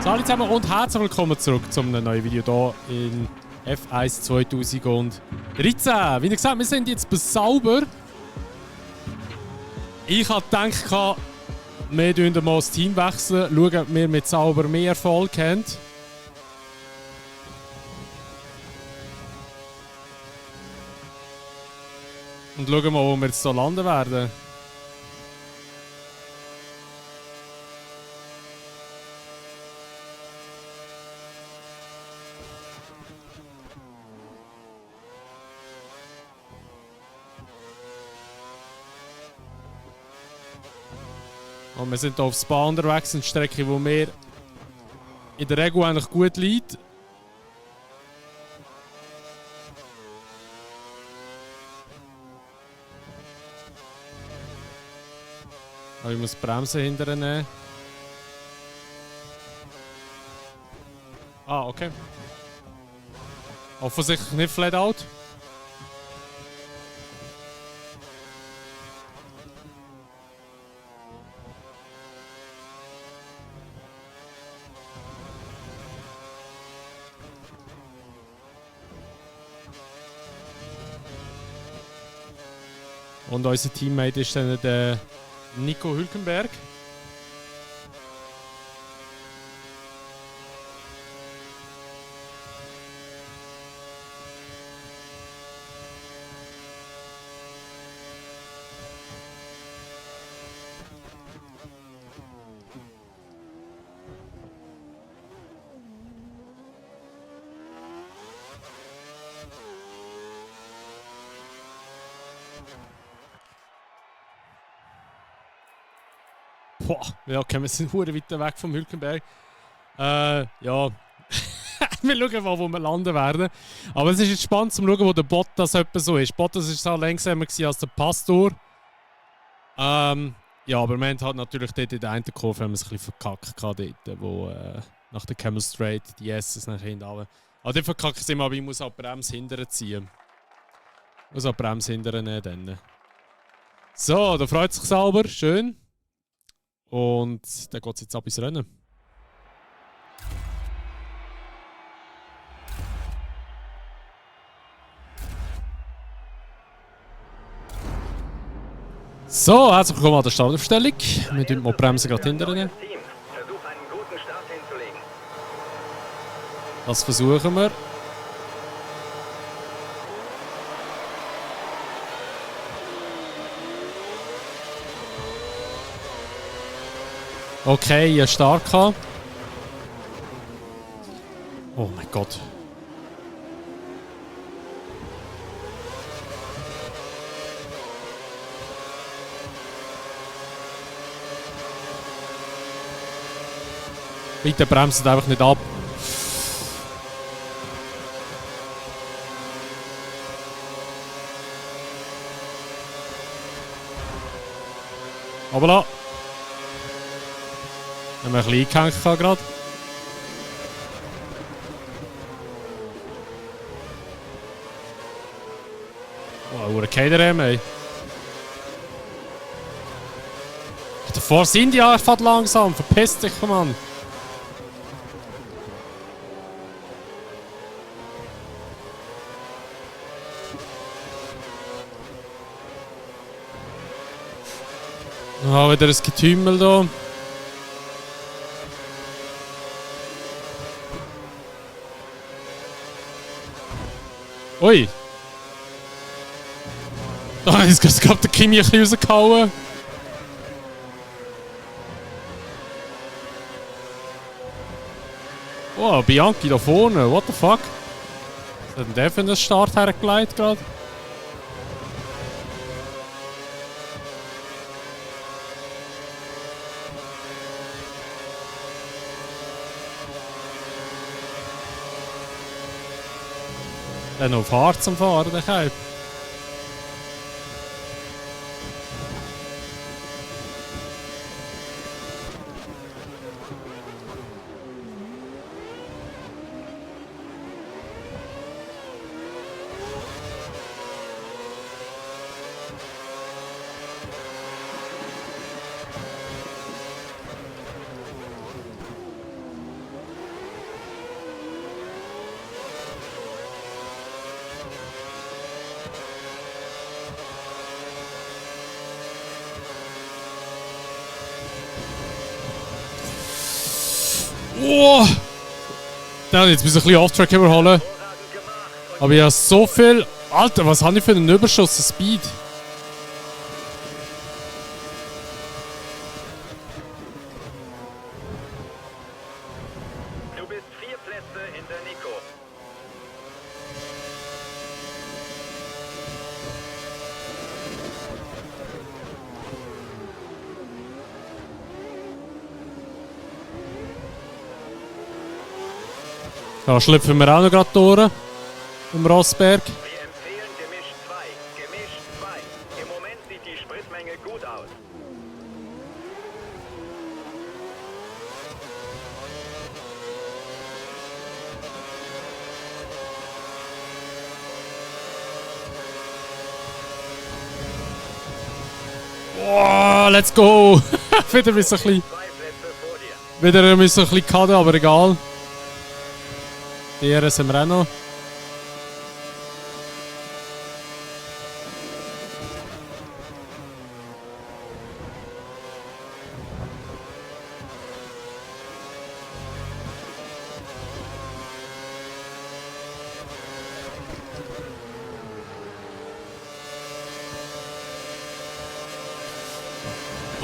Hallo zusammen und herzlich willkommen zurück zu einem neuen Video hier in F1 2013. Wie gesagt, wir sind jetzt bei Sauber. Ich habe gedacht, wir wechseln mal das Team wechseln, schauen, ob wir mit Sauber mehr Erfolg haben. Und schauen mal, wo wir jetzt hier landen werden. Und wir sind hier auf Spa unterwegs, eine Strecke, die mir in der Regel eigentlich gut liegt. Aber ich muss die Bremse hinterher nehmen. Ah, okay. Offensichtlich nicht flat out. Und unser Teammate ist dann der Nico Hülkenberg. Boah, ja, okay, wir sind hure weit weg vom Hülkenberg. Ja, wir schauen mal, wo wir landen werden. Aber es ist jetzt spannend zu schauen, wo der Bottas etwa so ist. Bottas war langsamer als der Pastor. Ja, aber wir haben halt natürlich dort in der einen Kurve ein bisschen verkackt, dort, wo nach der Camel Straight die S's nach hinten runter. Aber dort verkackt es immer, aber ich muss auch die Bremse hinterher ziehen. Ich muss auch die Bremse hinterher nehmen. So, da freut sich Sauber, schön. Und dann geht es jetzt ab ins Rennen. So, herzlich willkommen an der Startaufstellung. Wir tun mal die Bremse gerade hinterher. Das versuchen wir. Okay, ein Start gehabt. Oh mein Gott. Bitte bremst einfach nicht ab. Aber da. Haben wir ein bisschen eingehängt gerade. Oh, ein KDM, ey. Der Force India fährt langsam. Verpiss dich, Mann. Ah, wieder ein Getümmel da. Ui! Ah, jetzt gab der Kimi ein bisschen rausgehauen. Oh, Bianchi da vorne, what the fuck? Was hat denn der für einen Start hergelegt gerade? Dann auf hart zum Fahren, der Keib. Oh! Jetzt muss ich ein bisschen Off-Track überholen. Aber ich habe so viel... Alter, was habe ich für einen Überschuss an Speed? Du bist 4 Plätze hinter Nico. Da schlüpfen wir auch noch gerade durch. Im Rossberg. Wir empfehlen Gemisch 2. Gemisch 2. Im Moment sieht die Spritmenge gut aus. Oh, let's go! Wieder ein bisschen... 2 Plätze vor dir. Wieder ein bisschen kaden, aber egal. Die sind wir auch noch.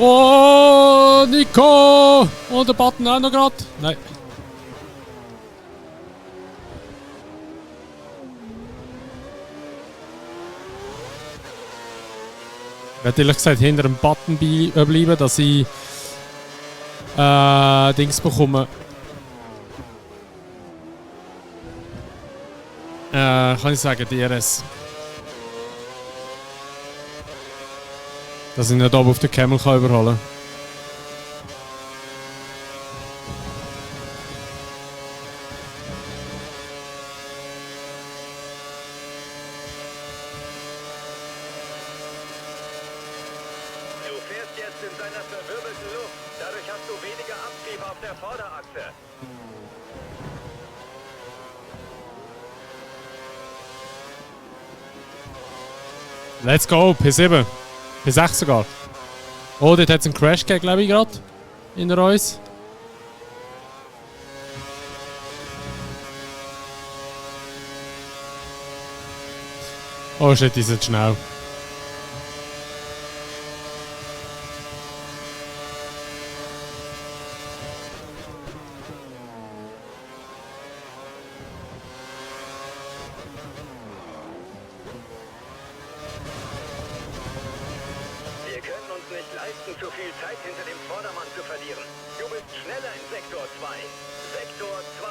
Oh, Nico! Und der Button auch noch gerade. Nein. Ich werde ehrlich gesagt hinter dem Button bleiben, dass ich Dings bekomme. Kann ich sagen, DRS. Dass ich nicht oben auf den Camel kann überholen kann. Du fährst jetzt in seiner verwirbelten Luft. Dadurch hast du weniger Abtrieb auf der Vorderachse. Let's go, P7. P6 sogar. Oh, dort hat es einen Crash gegeben, glaube ich, gerade. In uns. Oh shit, die sind schnell. Wir können uns nicht leisten, zu viel Zeit hinter dem Vordermann zu verlieren. Du bist schneller in Sektor 2. Sektor 2.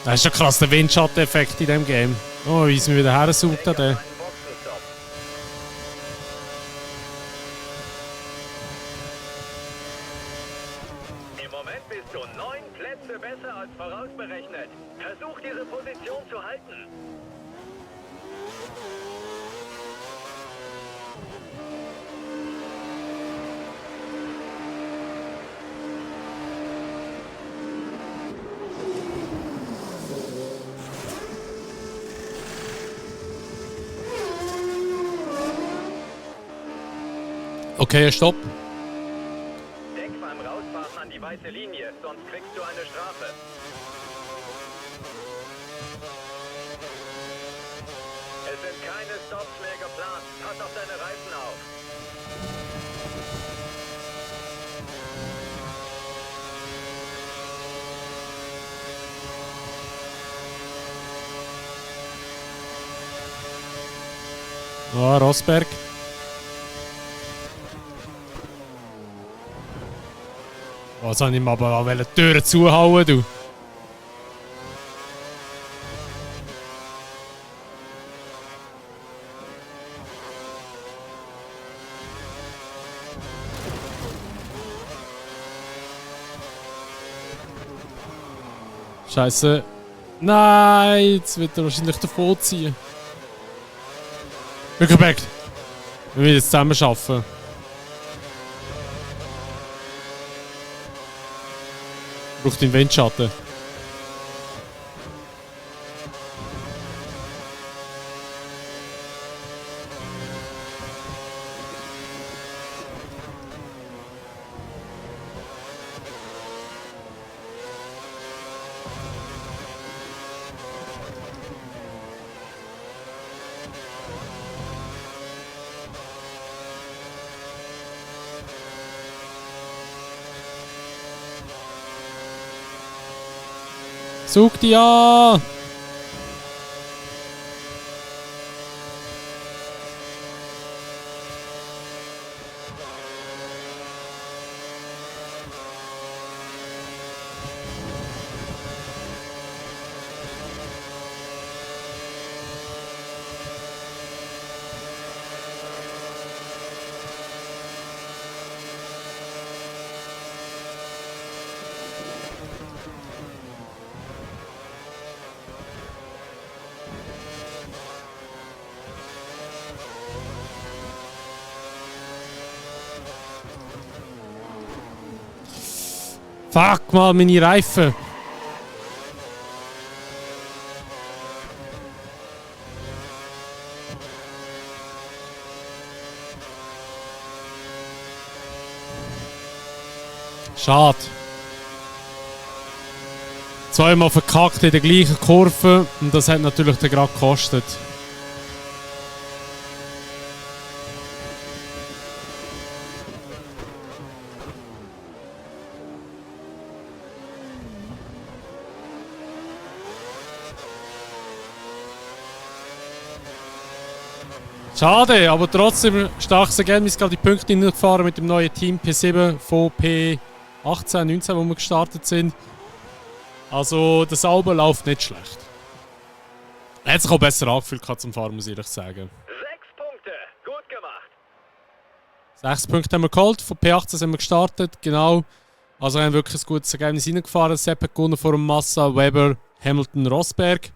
Das ist schon krass, der Windschatten-Effekt in diesem Game. Oh, wie es mir wieder her sucht, der. Einen Boxenstopp. Im Moment bist du 9 Plätze besser als vorausberechnet. Versuch diese Position zu halten. Okay, stopp. Denk beim Rausfahren an die weiße Linie, sonst kriegst du eine Strafe. Es sind keine Stops mehr geplant. Pass auf deine Reifen auf. Oh, Rossberg. Was soll ich mir aber auch die Türen zuhauen, du? Scheiße. Nein, jetzt wird er wahrscheinlich davon ziehen. Hülkenberg. Wir müssen jetzt zusammen arbeiten. Braucht den Windschatten. Zug die an! Fuck mal, meine Reifen! Schade. Zweimal verkackt in der gleichen Kurve und das hat natürlich dann gerade gekostet. Schade, aber trotzdem starkes Ergebnis. Gerade die Punkte hingefahren mit dem neuen Team P7 von P18, 19, wo wir gestartet sind. Also das Album läuft nicht schlecht. Er hat sich auch besser angefühlt zum Fahren, muss ich ehrlich sagen. 6 Punkte, gut gemacht. 6 Punkte haben wir geholt, von P18 sind wir gestartet, genau. Also wir haben wirklich ein gutes Ergebnis reingefahren. Sepp hat gewonnen vor dem Massa, Weber, Hamilton, Rosberg.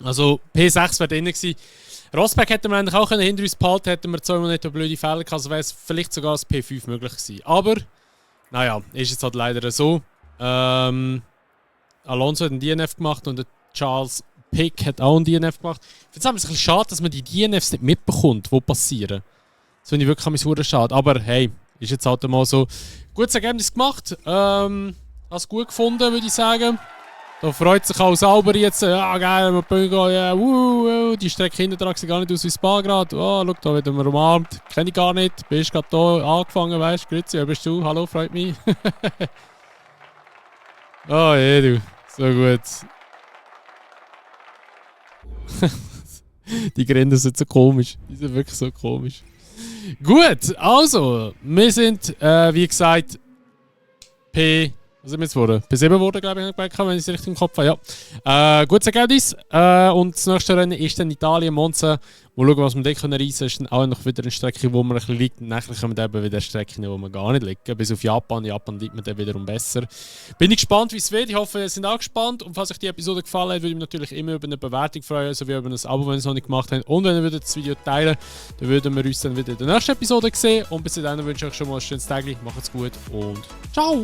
Also P6 wäre drin gewesen. Rosberg hätten wir eigentlich auch hinter uns behalten, hätten wir zweimal nicht blöde Fehler gehabt, also wäre es vielleicht sogar das P5 möglich gewesen. Aber, naja, ist jetzt halt leider so. Alonso hat einen DNF gemacht und der Charles Pick hat auch einen DNF gemacht. Ich finde es ein bisschen schade, dass man die DNFs nicht mitbekommt, die passieren. Das finde ich wirklich schade. Aber hey, ist jetzt halt mal so. Gutes Ergebnis gemacht. Hast gut gefunden, würde ich sagen. Da freut sich auch Sauber jetzt. Ja, geil, wir können gehen. Ja, die Strecke hinten dran sieht gar nicht aus wie Spa gerade. Oh, schau, da werden wir umarmt. Kenne ich gar nicht. Bist gerade hier angefangen, weißt du? Grüezi, wer bist du? Hallo, freut mich. Oh, je, du. So gut. Die Gründe sind so komisch. Die sind wirklich so komisch. Gut, also, wir sind, wie gesagt, was sind wir jetzt geworden? P7 geworden, glaube ich, wenn ich es richtig im Kopf habe. Ja. Gutes Ergebnis. Und das nächste Rennen ist dann Italien, Monza. Mal schauen, was wir dort reisen können. Ist dann auch noch wieder eine Strecke, wo man ein bisschen liegt. Und nachher kommen eben wieder Strecken, wo man gar nicht liegen. Bis auf Japan. Japan liegt man dann wiederum besser. Bin ich gespannt, wie es wird. Ich hoffe, ihr seid auch gespannt. Und falls euch die Episode gefallen hat, würde ich mich natürlich immer über eine Bewertung freuen, sowie über ein Abo, wenn ihr es noch nicht gemacht habt. Und wenn ihr das Video teilen, dann würden wir uns dann wieder in der nächsten Episode sehen. Und bis dahin wünsche ich euch schon mal ein schönes Tag. Macht's gut und ciao!